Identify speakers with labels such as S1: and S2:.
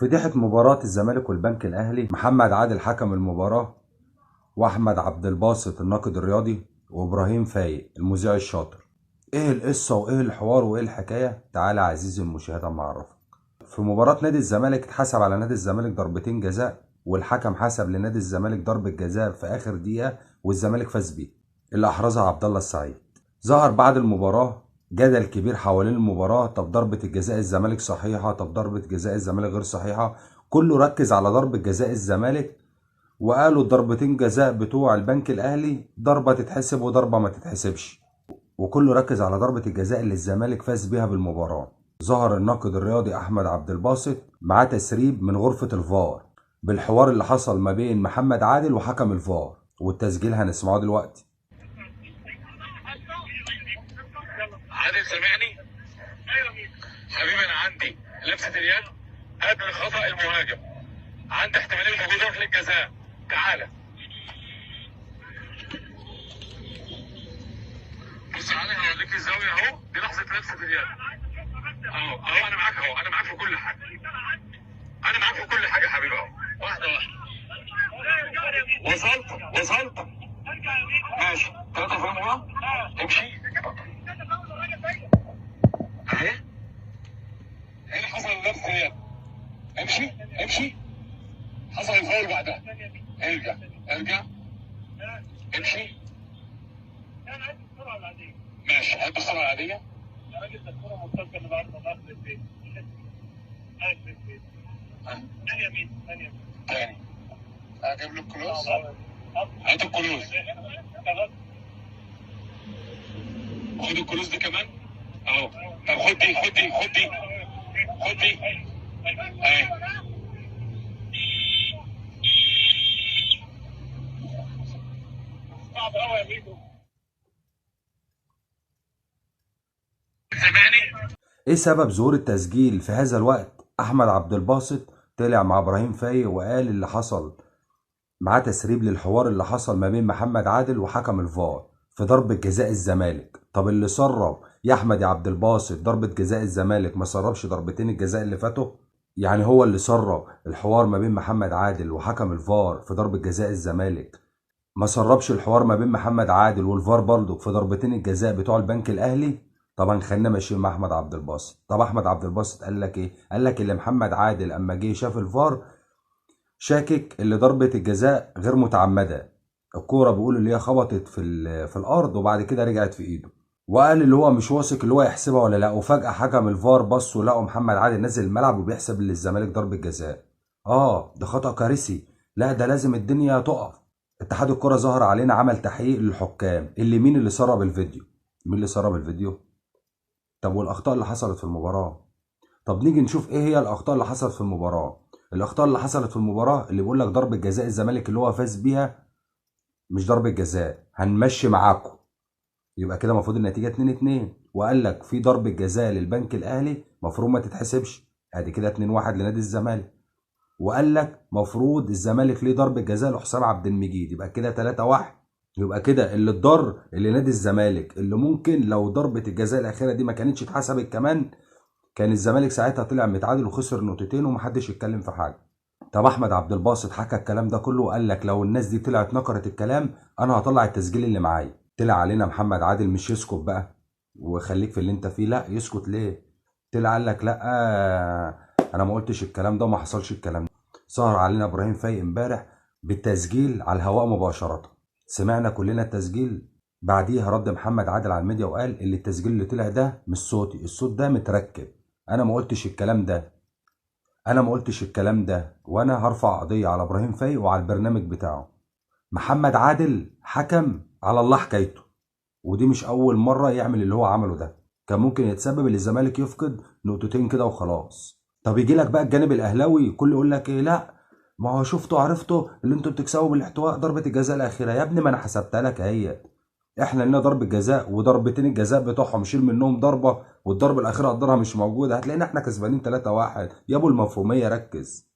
S1: فضيحة مباراة الزمالك والبنك الأهلي، محمد عادل حكم المباراة، وأحمد عبد الباسط الناقد الرياضي، وإبراهيم فايق المذيع الشاطر. إيه القصة وإيه الحوار وإيه الحكاية؟ تعالى عزيزي المشاهد أما أعرفك. في مباراة نادي الزمالك اتحسب على نادي الزمالك ضربتين جزاء، والحكم حسب لنادي الزمالك ضربة جزاء في آخر دقيقة والزمالك فاز بيه، اللي أحرزها عبد الله السعيد. ظهر بعد المباراة جدل كبير حوالين المباراة، طب ضربة الجزاء الزمالك صحيحة، طب ضربة جزاء الزمالك غير صحيحة. كله ركز على ضربة جزاء الزمالك وقالوا الضربتين جزاء بتوع البنك الأهلي ضربة تتحسب وضربة ما تتحسبش، وكله ركز على ضربة الجزاء اللي الزمالك فاز بيها بالمباراة. ظهر الناقد الرياضي أحمد عبد الباسط معاه تسريب من غرفة الفار بالحوار اللي حصل ما بين محمد عادل وحكم الفار، والتسجيل هنسمعه دلوقتي.
S2: عادل سامعني؟ حبيبي انا عندي لمسه اليد قبل خطا المهاجم، عندي احتمالية وجود ركلة جزاء، تعالى بص عليها هوريك الزاوية اهو، دي لحظة لمسه اليد اهو اهو، انا معاك اهو، انا معاك في كل حاجة، انا معاك في كل حاجة يا حبيبي اهو، واحدة واحدة. وصلت وصلت ماشي، 3 frame ورا، امشي اهي، هنا حصل اللمس اليد، امشي امشي، حصل الفاول بعدها، ارجع ارجع امشي، ماشي، هات السرعة العادية.
S3: يا راجل ده الكورة مرتدة اللي بعد ما دخلت فين؟ ثانية
S2: تاني هجيب له ال close، هات ال close، خد ال close دي كمان اهو، طب خد دي خد دي خد دي خد دي اهي،
S3: صعب قوي يا ميدو.
S2: سامعني؟
S1: ايه سبب ظهور التسجيل في هذا الوقت؟ احمد عبد الباسط طلع مع ابراهيم فايق وقال اللي حصل معاه تسريب للحوار اللي حصل ما بين محمد عادل وحكم الفار في ضربة جزاء الزمالك. طب اللي سرب يا احمد يا عبد الباسط ضربة جزاء الزمالك ما سربش ضربتين الجزاء اللي فاتوا؟ يعني هو اللي سرب الحوار ما بين محمد عادل وحكم الفار في ضربة جزاء الزمالك، ما سربش الحوار ما بين محمد عادل والفار برضه في ضربتين الجزاء بتوع البنك الاهلي؟ طبعا خلينا ماشيين مع احمد عبد الباسط. طب احمد عبد الباسط قال لك ايه؟ قال لك اللي محمد عادل اما جه شاف الفار شاكك اللي ضربة الجزاء غير متعمدة، الكورة بيقول اللي هي خبطت في الارض وبعد كده رجعت في ايده، وقال اللي هو مش واثق اللي هو يحسبها ولا لا. وفجأة حكم الفار بص ولقوا محمد عادل نزل الملعب وبيحسب للزمالك ضربة جزاء. ده خطأ كارثي، لا ده لازم الدنيا تقف. اتحاد الكرة ظهر علينا عمل تحقيق للحكام، اللي مين اللي سرب الفيديو؟ مين اللي سرب الفيديو؟ طب والاخطاء اللي حصلت في المباراة؟ طب نيجي نشوف ايه هي الاخطاء اللي حصلت في المباراة. الاخطاء اللي حصلت في المباراة اللي بيقول لك ضربة جزاء الزمالك اللي هو فاز بيها مش ضربة جزاء، هنمشي معاكم، يبقى كده المفروض النتيجة 2-2. وقال لك في ضربة جزاء للبنك الاهلي المفروض ما تتحسبش، ادي كده 2-1 لنادي الزمالك. وقال لك مفروض الزمالك ليه ضربة جزاء لحسام عبد المجيد، يبقى كده 3-1. يبقى كده اللي اتضر اللي نادي الزمالك، اللي ممكن لو ضربة الجزاء الأخيرة دي ما كانتش اتحسبت كمان كان الزمالك ساعتها طلع متعادل وخسر نقطتين ومحدش يتكلم في حاجة. طب أحمد عبد الباسط حكى الكلام ده كله وقال لك لو الناس دي طلعت نكرت الكلام أنا هطلع التسجيل اللي معايا. طلع علينا محمد عادل مش يسكت بقى وخليك في اللي أنت فيه، لا يسكت ليه؟ طلع قال لك لا أنا ما قلتش الكلام ده وما حصلش الكلام ده. سهر علينا إبراهيم فايق امبارح بالتسجيل على الهواء مباشرة، سمعنا كلنا التسجيل. بعديها رد محمد عادل على الميديا وقال اللي التسجيل اللي طلع ده مش صوتي، الصوت ده متركب، انا ما قلتش الكلام ده، انا ما قلتش الكلام ده، وانا هرفع قضية على ابراهيم فايق وعلى البرنامج بتاعه. محمد عادل حكم على الله حكايته، ودي مش اول مرة يعمل اللي هو عمله ده، كان ممكن يتسبب ان الزمالك يفقد نقطتين كده وخلاص. طب يجي لك بقى الجانب الاهلاوي كله يقول لك ايه، لا ما هو شفته عرفته اللي انتوا بتكسبوا بالاحتواء ضربة الجزاء الأخيرة. يا ابني ما انا حسبتها لك اهي، احنا لنا ضربة جزاء وضربتين الجزاء بتوعهم شيل منهم ضربة والضربة الأخيرة قدرها مش موجودة، هتلاقينا احنا كسبانين 3-1. يا ابو المفهومية ركز.